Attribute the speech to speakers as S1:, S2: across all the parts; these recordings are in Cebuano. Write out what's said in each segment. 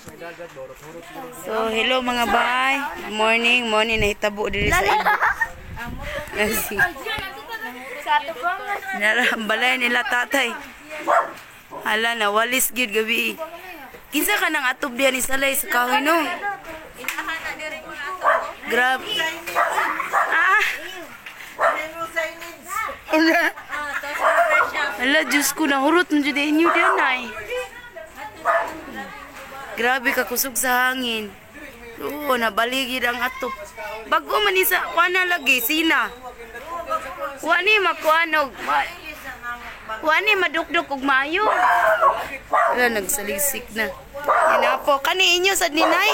S1: So, hello mga bay. Good morning. Morning, nahitabo diri sa ibo. Kasi, nara, ang balay nila tatay. Hala, nawalis gyud gabi. Kinsa ka nang atob diyan ni salay sa kahoy, no? Grab. Ah! Hala. Hala, Diyos ko, nahurot na dyan inyo diyan ay. Grabe ka kusog sa hangin. Oo, nabaligid ang atop. Bago man isa, kuha na lagi, sina. Wa ni makuanog. Wa ni madukduk og maayo. Wala, nagsaliksik na. Inapo, kani inyo sad ni Nay?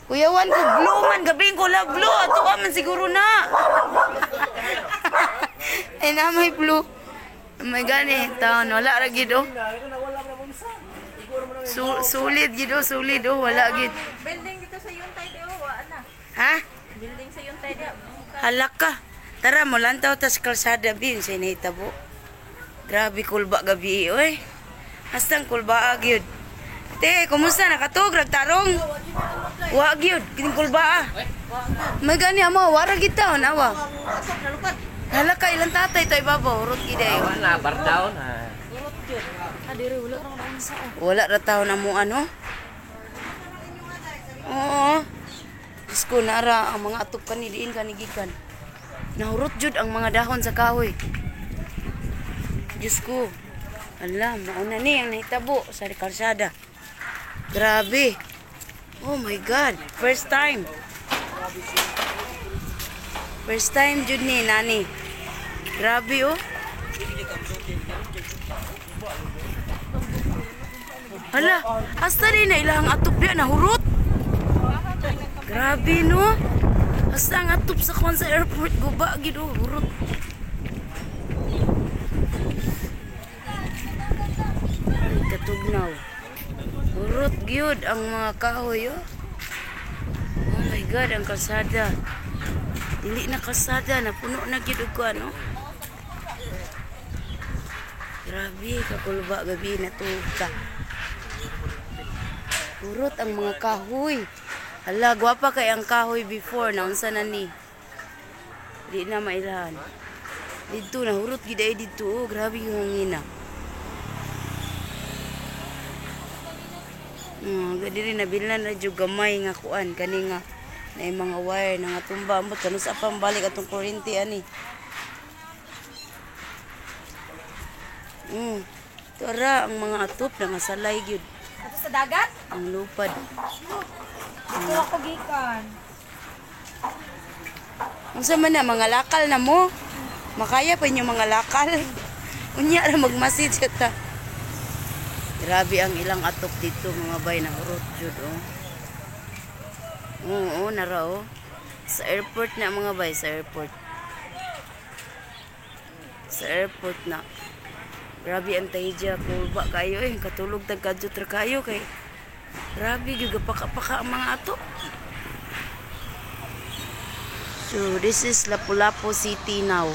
S1: Kuyawan ko, blue man. Gabi ko la blue. Ato ka man siguro na. Ay na, may blue. May gani, taon. Wala ra gid oh. Sulit gid oh, sulit oh. Wala gid.
S2: Building dito sa Yuntay di oh, wa na.
S1: Ha?
S2: Building sa Yuntay di.
S1: Halak ka. Tara, mulantaw tas kalsada bin sa inahitabo. Grabe kulba gabi oy. Hastang kulba gyud. Te, kumusta nakatug ragtarong? Wa gyud, kining kulba ah. May gani amo, wara gid taon awa. Hala ka ilang tatay to ibabaw, urot gid ay.
S3: Wala, bar down ha.
S1: Wala ra taon amo ano. Oo. Diyos ko, nara ang mga atop kani diin kani gikan. Nahurot jud ang mga dahon sa kahoy. Diyos ko. Ala, mauna ni ang nahitabo sa kalsada. Grabe. Oh my God. First time. First time jud ni nani. Grabe oh. Hala, hasta rin na ilang atop diya nahurot. Grabe no. Hasta ang atop sa kwan sa airport guba gid oh, hurot. Ay, katugnaw. Hurot gyud ang mga kahoy oh. Oh my God, ang kalsada. Dili na kalsada, napuno na gyud og kuan oh. Grabe, kakulba gabi na ka. Hurot ang mga kahoy. Hala, gwapa kay ang kahoy before na unsa na ni. Di na mailahan. Didto na hurot gid ay didto oh, grabe yung hangina. Diri nabilhan na jud gamay nga kuan kani nga na mga wire na nga tumba ambot kanu sa pang balik atong kuryente ani. Tara ang mga atop na nga salay gyud
S2: Ato sa dagat?
S1: ang lupad.
S2: Dito ako gikan.
S1: Unsa man na mga lakal na mo? Makaya pa inyo mga lakal. Unya ra magmasid siya ta. Grabe ang ilang atop dito mga bay na urot jud oh. Oo, nara oh. Sa airport na mga bay, sa airport. Sa airport na. Grabe ang tayja, kulba kayo eh. Katulog tag kadjot ra kayo kay. Grabe gyud gapaka-paka ang mga ato. So this is Lapu-Lapu City now.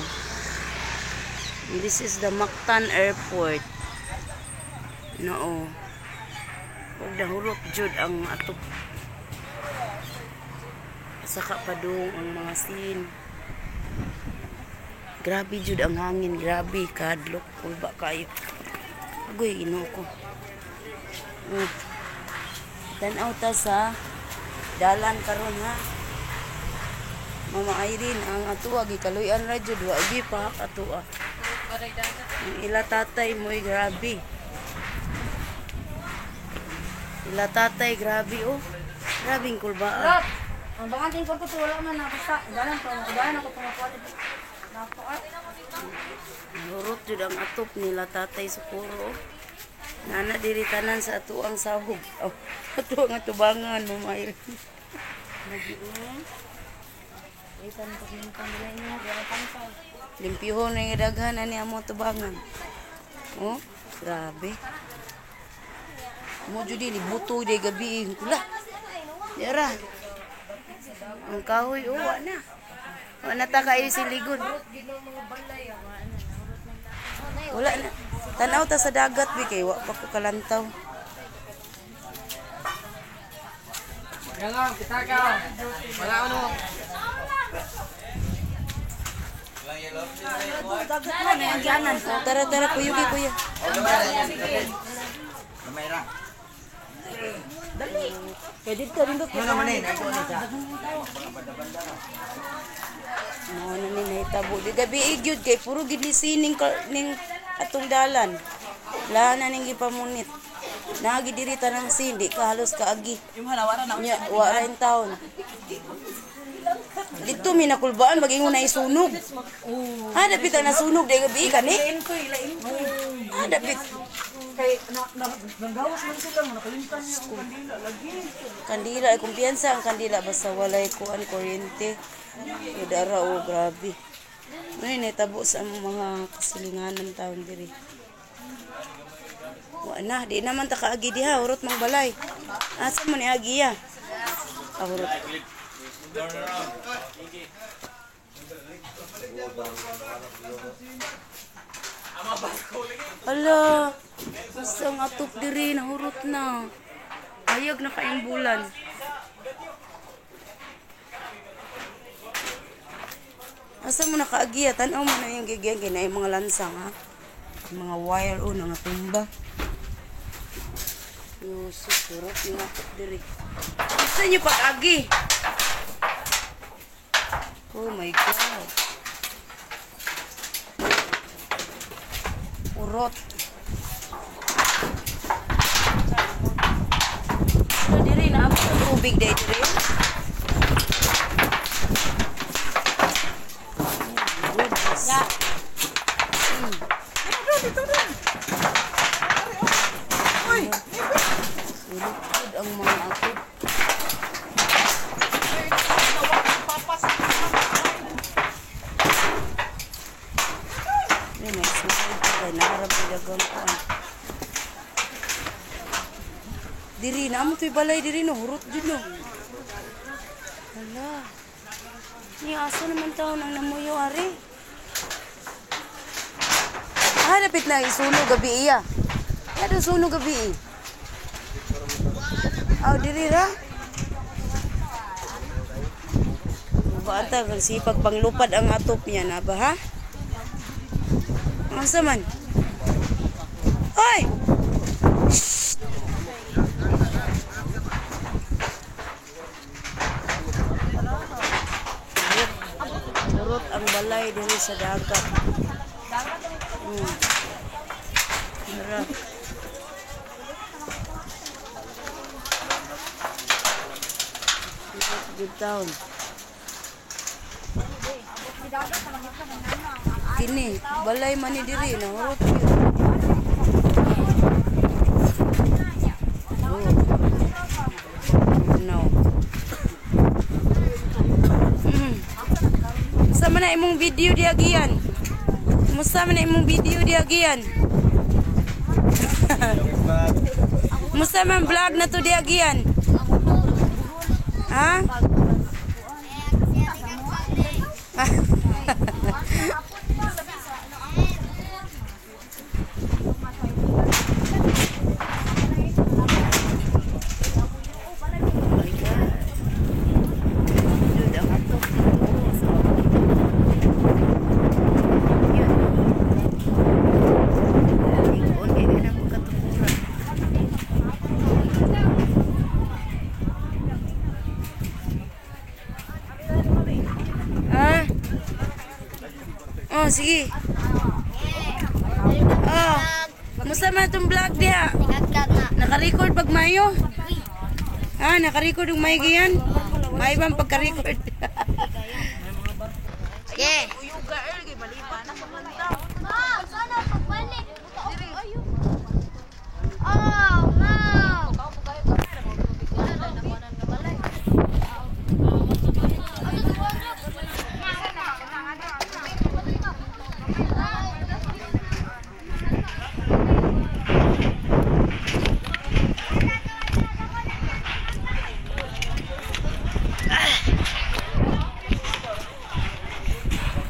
S1: This is the Mactan Airport. No. Ug nahurot jud ang atop. Saka padung ang mga scene. Grabe jud ang hangin, grabe kadlok kulba kayo. Agoy, Ginoo ko. Tan-aw ta sa dalan karon ha. Mama Irene, ang atuwa gikaluy-an ra jud wa gi pa atua. Ang ila tatay mo'y grabe. Ila tatay grabe oh. Grabing kulbaan.
S2: Rob, ang banganting kwarto to wala man nakasa. Dalan pa mo dalan ako pangakuha dito. Nako ay.
S1: Nahurot jud ang atop nila tatay sukuro. Oh. Nana diri tanan sa atuang sahog. Oh, atuang atubangan Mama Irene.
S2: Lagi oh. Itan pag nila inyo, wala pangpang.
S1: Limpyuhon na yung daghan ani amo tubangan. Oh, grabe. Mo jud ni buto di gabi kula. Yara. Ang kahoy oh, wa na. Wa na ta kayo siligon. Wala na. Tanaw ta sa dagat bi kay wa pa ko kalantaw.
S3: Yan kita ka. Wala ano.
S1: Tara, tara, kuyugi, kuya.
S3: Gamay ra.
S2: Kaya dito, dito.
S3: Ano naman eh?
S1: Mao na ni nahitabo. Di gabi gyud kay puro gid ni sining ning atong dalan. La na ning gipamunit. Naagi diri tanang sin, di ka halos kaagi. Nya, wa ra in taon. Dito mi nakulbaan magingon na isunog. Ha, dapit ang nasunog di gabi kani. Ha, dapit.
S4: Kay na na nanggawas man sila mo nakalimtan niya ang kandila lagi.
S1: Kandila ay kumpiyansa ang kandila basta walay kuan kuryente. Udara o grabe. Ano nahitabo sa among mga kasilinganan taon diri. Wa na, di naman ta kaagi diha, urot mang balay. Asa man ni agi ya? Ah, urot. Ala, basta ang atop diri nahurot na. Ayag na kaayong bulan. Asa mo nakaagiya? Tanaw mo na yung gigyan kay yung mga lansang ha. Yung mga wire o nga tumba. Yusuf, hurot yung atop diri. Gusto niyo pag-agi? Oh my God. Urot. So, diri na ako sa tubig dahil diri. Goodness.
S4: Uy,
S1: Ulupod ang mga ako.
S4: papas.
S1: Ay, may susunod pa kay naharap ang dagang kuan. Diri na amo to'y balay diri no, hurot jud no. Hala. Ni asa naman taon ang namuyo ari. Ah, dapit na isunog gabi iya. Ano sunog gabi? Aw, diri ra. Bata, sipag panglupad ang atop niya na ba ha? Asa man? Oy! Shh! Urot ang balay diri sa dagat. Tara. Good town. Kini, balay man ni diri na hurot yun. Oh. No. Sa man na imong video diagian? Musta man na imong video diagian? Musta man vlog na to diagian? Ha? Oh my God. Dude, ang atok dito sa yun. Ingon kay ganang katukuran. Ah? Oh, sige. Oh, musta man itong vlog diha? Naka-record pag mayo? Ah, naka-record yung may giyan? May bang pagka-record?
S2: Sige. Ma'am, sana pagbalik. Oh, ma'am.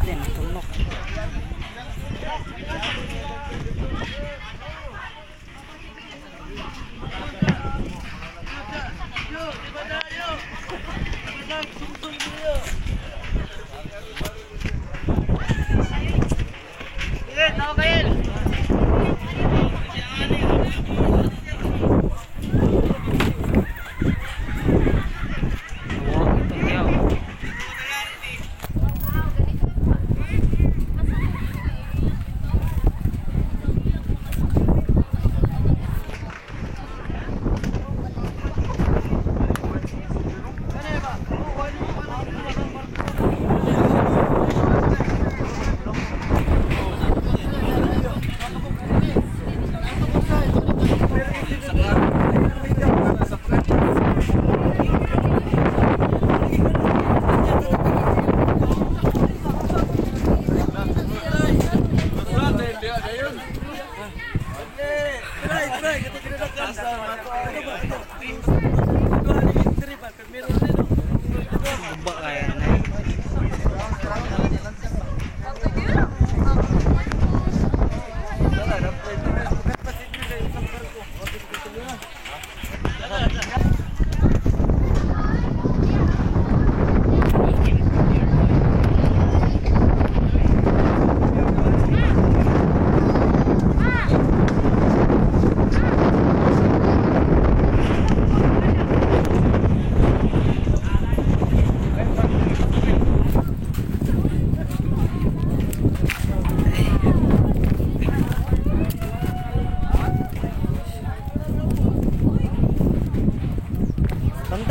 S1: Then, tulok.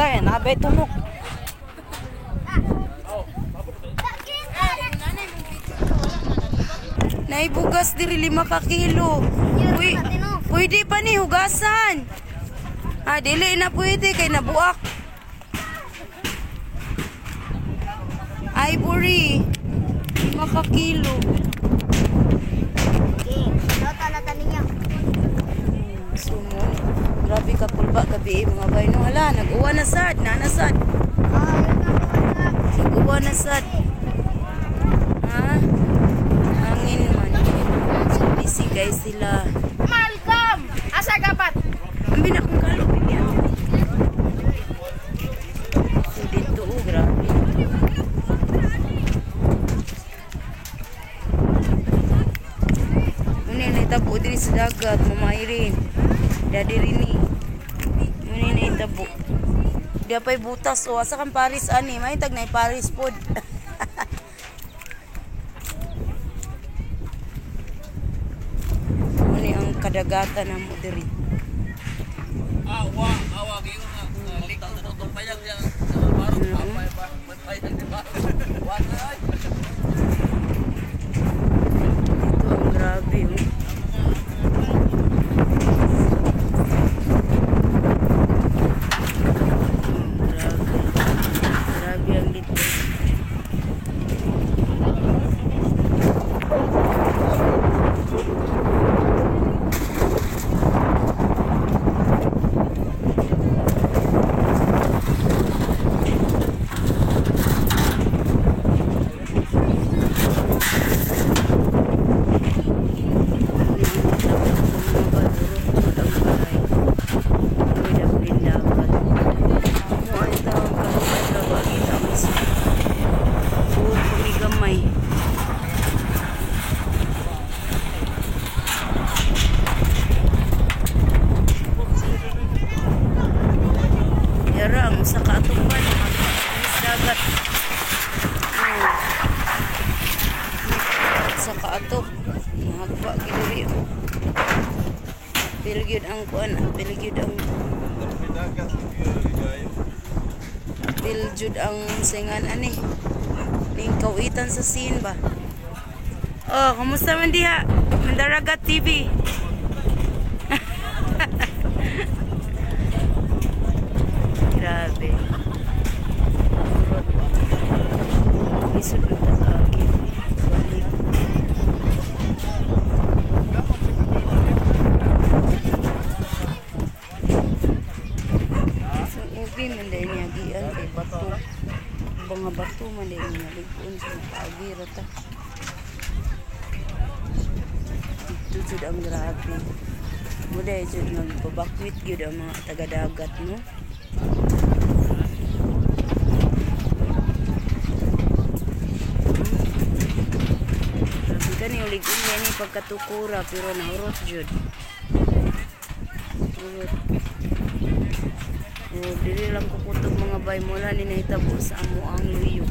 S2: Tayo, nabay tumok.
S1: Naibugas diri 5 ka kilo. Uy, pwede pa ni hugasan. Ah, dili na pwede kay nabuak. Ivory, 5 ka kilo. Sumo. Grabe ka kulba gabi eh, mga bay no. Hala, nag-uwan na sad, nana sad. Nag-uwan na sad. Ha? Hangin man. So busy guys sila.
S2: Malcolm! Asa gapat?
S1: Ang binakong kalo, bibi. So dito, oh, grabe. Muna yung naitabo diri sa dagat, Mama Irene. Daddy Rini. Muna yung naitabo. Di pa'y butas, oh. Asa kang Paris, ani? May tag na Paris pod. Muna ang kadagatan na mo diri.
S3: Awa, awa kayo nga. Likod na itong payag yan. Parang payag, di ba? Wala ay.
S1: Ito ang grabe, oh. Grabe. Grabe ang dito. Gamay. Yara ang usa ka atupan sa dagat. Oh. Sa kaatok nahagpa gid diri. Pil gyud ang kuan, pil gyud ang pil jud ang singan ani. Ning kawitan sa scene ba. Oh, kumusta man diha? Mandaragat TV. Grabe. Isod man ta kaagi. Balik. So, ubi man dahil niya gian kay bato. Mga bato man dahil niya ligon sa makaagi ra ta. Dito jud ang grabe. Muday jud magpabakwit gyud ang mga taga-dagat, no? Grabe kani ulig-uli ni pagkatukura pero nahurot jud. Hurot. Oh, dili lang ko kutob mga bay mula ni nahitabo sa amo ang luyo.